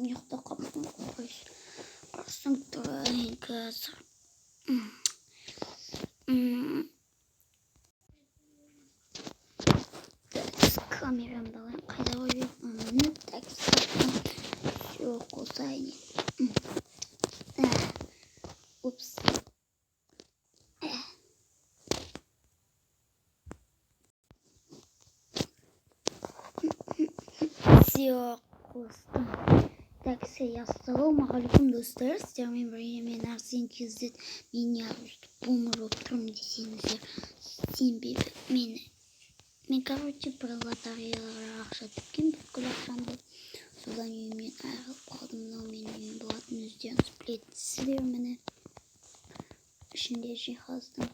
Ұйықтап қалыппын ғой. Құрсын, тұрайын қазір. Так, камерамды алайын. Қайда қойып едім? Так, таптым. Все, қосайын. Упс. Все, қостым. Так, ассалаумағалейкум, достар. Сіздермен бірге мен, Арсен KZ. Мен неғып өйстіп бомж болып тұрмын десеңіздер, сенбей мені. Мен, короче, бір лотереяға ақша тіккен, бүткіл ақшамды. Содан үйімнен айырылып қалдым. Мынау менің үйім болатын, өздеріңіз білесіздер, міне. Ішінде жиһаздың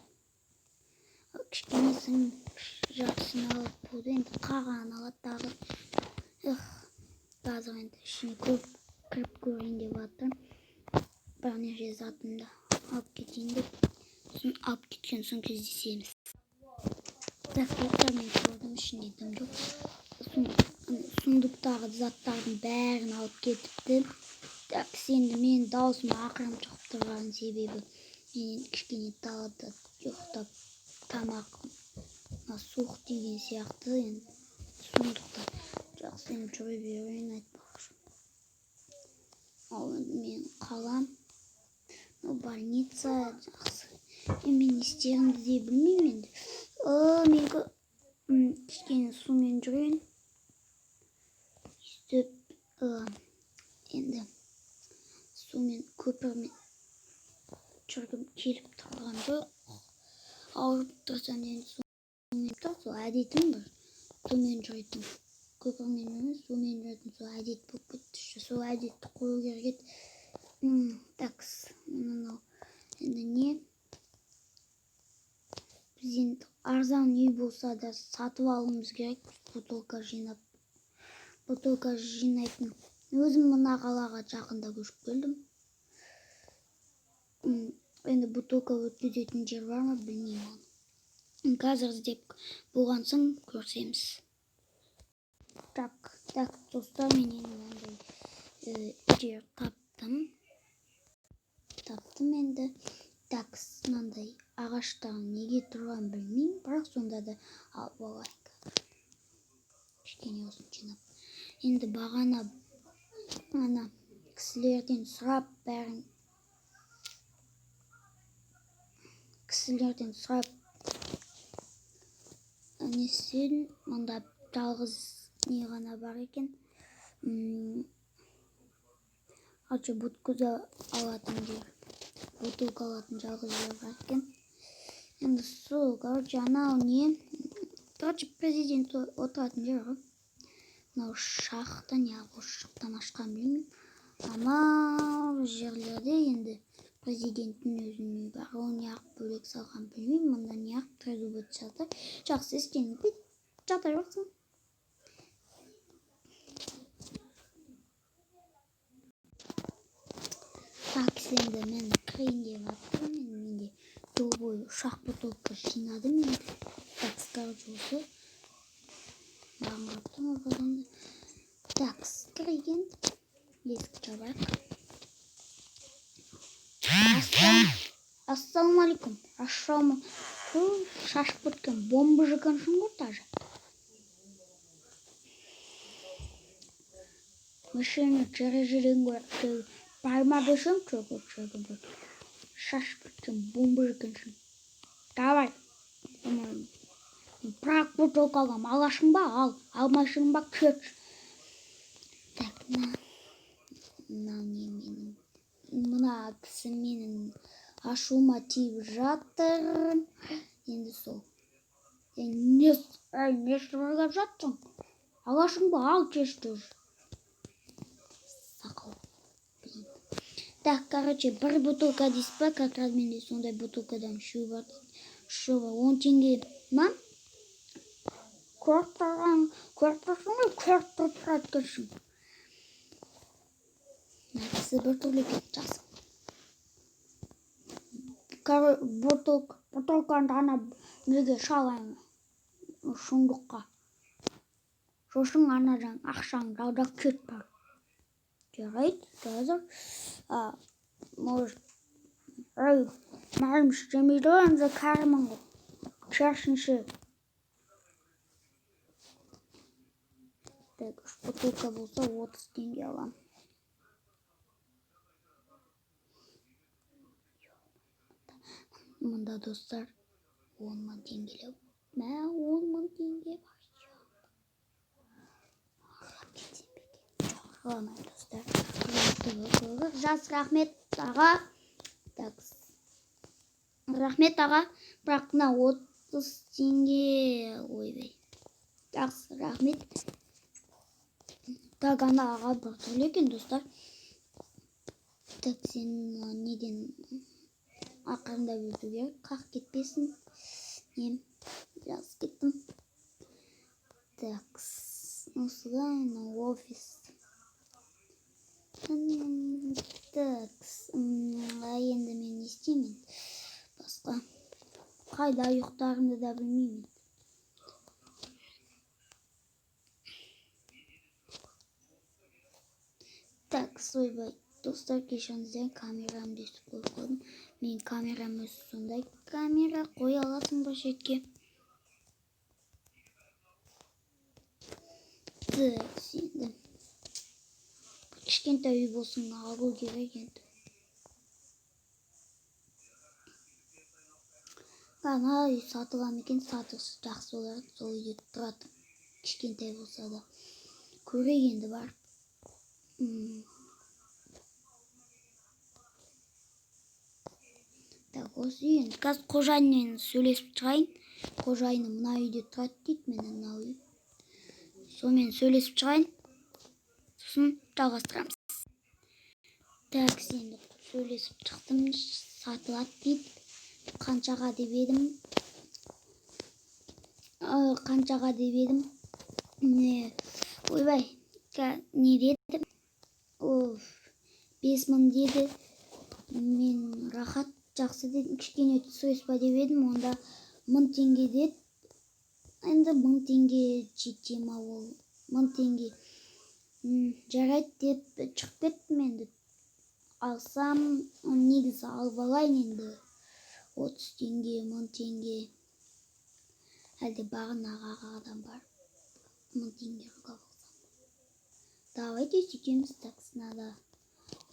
кішкенесін, жартысын алып болды, енді қалғанын алады тағы. Эх, қазір енді ішіне көп кіріп көрейін деп жатырмын. Бірнеше затымды алып кетейін деп. Сосын алып кеткен соң кездесеміз. Так, достар, мен көрдім, ішінде дым жоқ. Сундуктағы заттардың бәрін алып кетіпті. Так, енді мен даусым ақырын шығып тұрған себебі мен кішкене далада ұйықтап, тамақ суық тиген сияқты енді. Сондықтан жақсы, енді жүре берейін айтпақшы. Ал енді мен қалам. Ну, больница жақсы. Енді мен не істерімді де білмеймін енді. Мен кішкене сумен жүрейін. Сөйтіп, енді сумен, көпірмен жүргім келіп тұрған жоқ. Ауырып тұрсам, енді сумен тұр, сол әдетім бір. Сумен жүретін. Көпірмен емес, сумен жүретін сол әдет болып кетті. Сол әдетті қою керек еді. Так, мынау енді не? Біз енді арзан үй болса да сатып алуымыз керек. Бутылка жинап, бутылка жинайтын. Өзім мына қалаға жақында көшіп келдім. Енді бутылка өткізетін жер бар ма, білмеймін оны. Қазір іздеп болған соң көрсеміз. Так, так, достар, мен енді мынандай жер таптым. Таптым енді. Так, мынандай ағаштар неге тұрғанын білмеймін, бірақ сонда да алып алайын. Кішкене осыны жинап. Енді бағана ана кісілерден сұрап, бәрін кісілерден сұрап не істедім. Мұнда жалғыз не ғана бар екен. Короче, бутылка алатын жер. Бутылка алатын жалғыз жер бар екен. Енді сол, короче, анау не? Короче, президент отыратын жер ғой. Мынау шахта, не осы жақтан ашқан білмеймін. Анау жерлерде енді президенттің өзінің үйі бар. Ол неғып бөлек салған білмеймін. Мында неғып трезубец жатыр. Жақсы, ештеңе етпейді. Жата берсін. Так, енді мен кірейін деп жатырмын. Енді менде жол бойы үш-ақ бутылка жинадым енді. Так, короче, осы. Маған қарап тұрмын одан. Так, кірейік енді. Есікті жабайық. Ассалаумағалейкум. Ассалаумағалейкум. Шашып кеткен бомба екенсің ғой даже. Машина терезеден көріп барма десем, чөкіп шашып кеткен бомба екенсің. Давай. Бірақ бутылка алам. Аласың ба? Ал. Алмайсың ба? Кет. Так, мынау не менің? Мына кісі менің ашуыма тиіп жатыр. Енді сол. Не, не сыбырлап жатсың? Аласың ба? Ал тез тез. Сақал. Блин. Так, короче, бір бутылка дейсіз ба? Как раз менде сондай бутылкадан үшеу бар. Үшеу бар. 10 теңге ма? Көріп тұрған, көріп тұрсың ғой, көріп тұрып тұрады екенсің. Мына кісі біртүрлі екен, жақсы. Бутылканы ана неге салайын? Сундукқа. Сосын анадан ақшаңды ал да кет бар. Жарайды, қазір. А, может, ай, маған істемейді ғой, енді кәрімін ғой. Керісінше. Так, 3 бутылка болса 30 теңге аламын. Мында, достар, 10 мың теңгелеп. Мә, 10 мың теңге бар. Ұрлап кетсем бе екен? Жоқ, ұрламаймын, достар. Жас, рахмет, аға. Так, рахмет, аға. Бірақ мына 30 теңге, ойбай. Жақсы, рахмет. Так, ана аға біртүрлі екен, достар. Так, сен неден ақырындап өту керек, қақ кетпесін. Нем, жазып кеттім. Так, осылай, мынау офис. Так, енді мен не істеймін басқа? Қайда ұйықтарымды да білмеймін. Так, ойбай, достар, кешіріңіздер, камерамды өйстіп қойып қойдым. Менің камерам өзі сондай камера, қоя аласың ба шетке. Так, енді кішкентай үй болсын, алу керек енді. Ана үй сатыла ма екен? Сатылса жақсы болар еді, сол үйде тұрады. Кішкентай болса да. Көрейік енді барып. Так, осы үй енді. Қазір қожайынмен сөйлесіп шығайын. Қожайыны мына үйде тұрады дейді, міне мына үй. Сонымен сөйлесіп шығайын. Сосын жалғастырамыз. Так, енді сөйлесіп шықтым, сатылады дейді. Қаншаға деп едім? Қаншаға деп едім? Не, ойбай, не деді? Оф, 5000 деді. Мен рахат, жақсы дедім. Кішкене түсіресіз ба деп едім, онда 1000 теңге деді. Енді 1000 теңге жете ма ол? 1000 теңге. Жарайды деп шығып кеттім енді. Алсам, негізі алып алайын енді. 30 теңге, 1000 теңге. Әлде бағанағы ағадан барып 1000 теңге ұрлап алсам. Давайте сөйтеміз. Так, надо.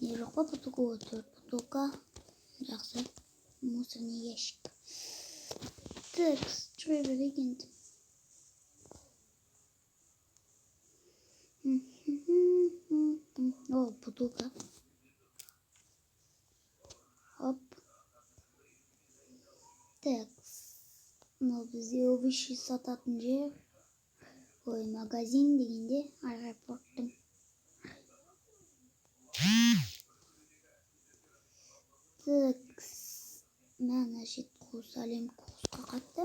Не жоқ па бутылка? О, 4 бутылка. Жақсы. Мусорный ящик. Так, жүре берейік енді. О, бутылка. Оп. Так, мынау бізде овощи сататын жер. Ой, магазин дегенде аэропорттың. Так, мына жет қос әлем қосқа қатты.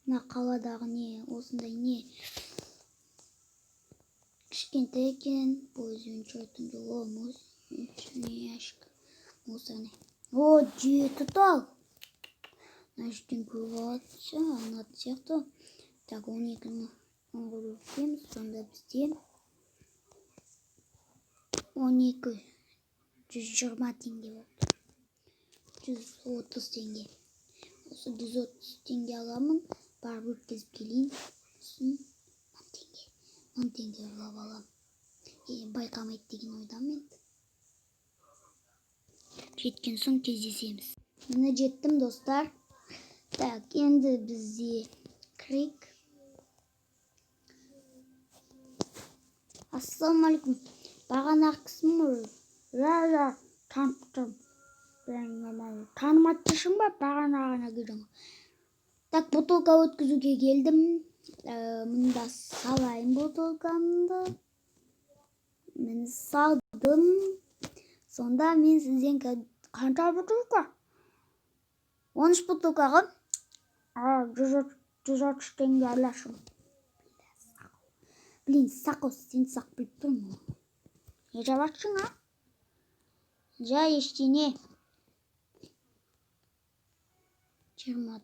Мына қаладағы не, осындай не кішкентай екен. Пойызбен жүретін жол, мусорный ящик, мусорный. О, 7 тал. Мына жерден көп алатын сияқты. Так, 12-ні онға бөлеміз. Сонда бізде 12 120 теңге болды. 130 теңге. Осы 130 теңге аламын. Барып өткізіп келейін. Сосын 1000 теңге. 1000 теңге ұрлап аламын. Байқамайды деген ойдамын енді. Жеткен соң кездесеміз. Міне жеттім, достар. Так, енді бізде кірейік. Ассалаумағалейкум. Бағанағы кісім ғой. Иә, иә, танып тұрмын. Танымай тұрсың ба? Бағанағыны келдің. Так, бутылка өткізуге келдім. Мында салайын бутылкамды. Міне салдым. Сонда мен сізден қанша бутылка? 13 бутылка ғой. 130 теңге аласың. Блин, сақал, сен сақ біліп тұрмын. Не жабатсың, а? Жай ештеңе. 24.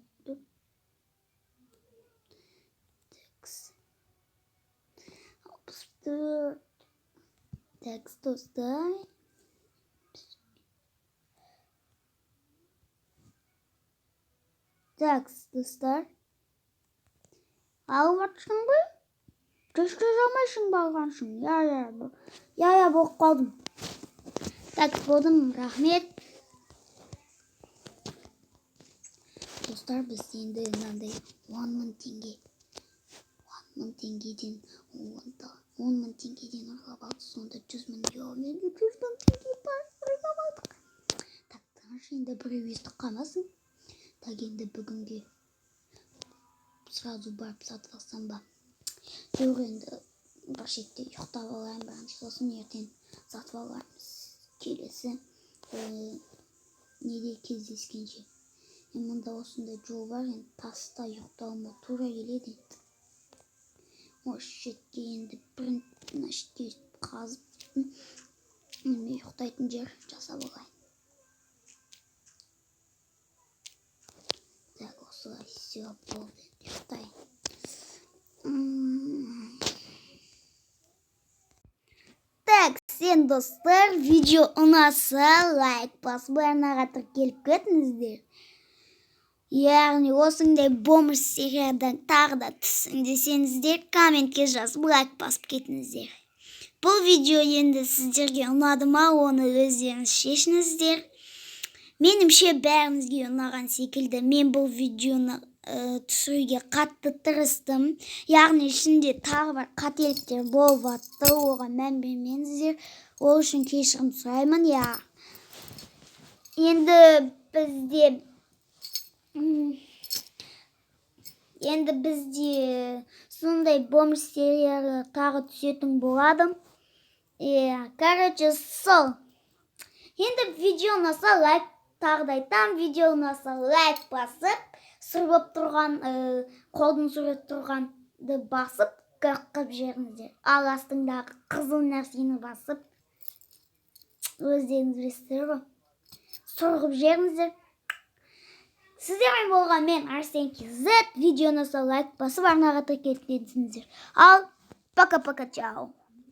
Такс, 64. Такс, достар. Такс, достар. Алып жатсың ба? Түшке алмайсың ба, алғансың? Иә, иә, иә, иә, болып қалдым. Так, болдым, рахмет. Достар, біз енді мынандай 10 000 теңге, 10 000 теңгеден, 10 000 теңгеден ұрлап алдық. Сонда 100 000. Жоқ, менде 100 000 теңге бар, ұрлап алдық. Так, тыныш, енді біреу естіп қалмасын. Так, енді бүгінге сразу барып сатып алсам ба? Жоқ, енді бір шетте ұйықтап алайын бірінші, сосын ертең сатып алармыз. Келесі неде кездескенше. Енді мында осындай жол бар, енді таста ұйықтауыма тура келеді енді. Осы шетке енді бір мына шетке өйстіп қазып, неме, ұйықтайтын жер жасап алайын. Так, осылай, все, болды, енді ұйықтайын. Так, сен, достар, видео ұнаса, лайк басып, арнаға тіркеліп кетіңіздер. Яғни осындай бомж сериядан тағы да түссін десеңіздер, комментке жазып, лайк басып кетіңіздер. Бұл видео енді сіздерге ұнады ма, оны өздеріңіз шешіңіздер. Меніңше, бәріңізге ұнаған секілді. Мен бұл видеоны түсіруге қатты тырыстым. Яғни ішінде тағы бір қателіктер болып жатты, оған мән бермеңіздер. Ол үшін кешірім сұраймын, иә. Енді бізде сондай бомж сериялар тағы түсетін болады. Иә, короче, сол. Енді видео ұнаса, лайк, тағы да айтамын, видео ұнаса, лайк басып, сұр болып тұрған, қолдың суреті тұрғанды басып, қырқып жіберіңіздер. Ал астыңдағы қызыл нәрсені басып, өздеріңіз білесіздер ғой, сұр қылып жіберіңіздер. Сіздермен болған мен, Арсен KZ. Видео ұнаса, лайк басып, арнаға тіркеліп кетіңіздер. Ал пока, пока, чао.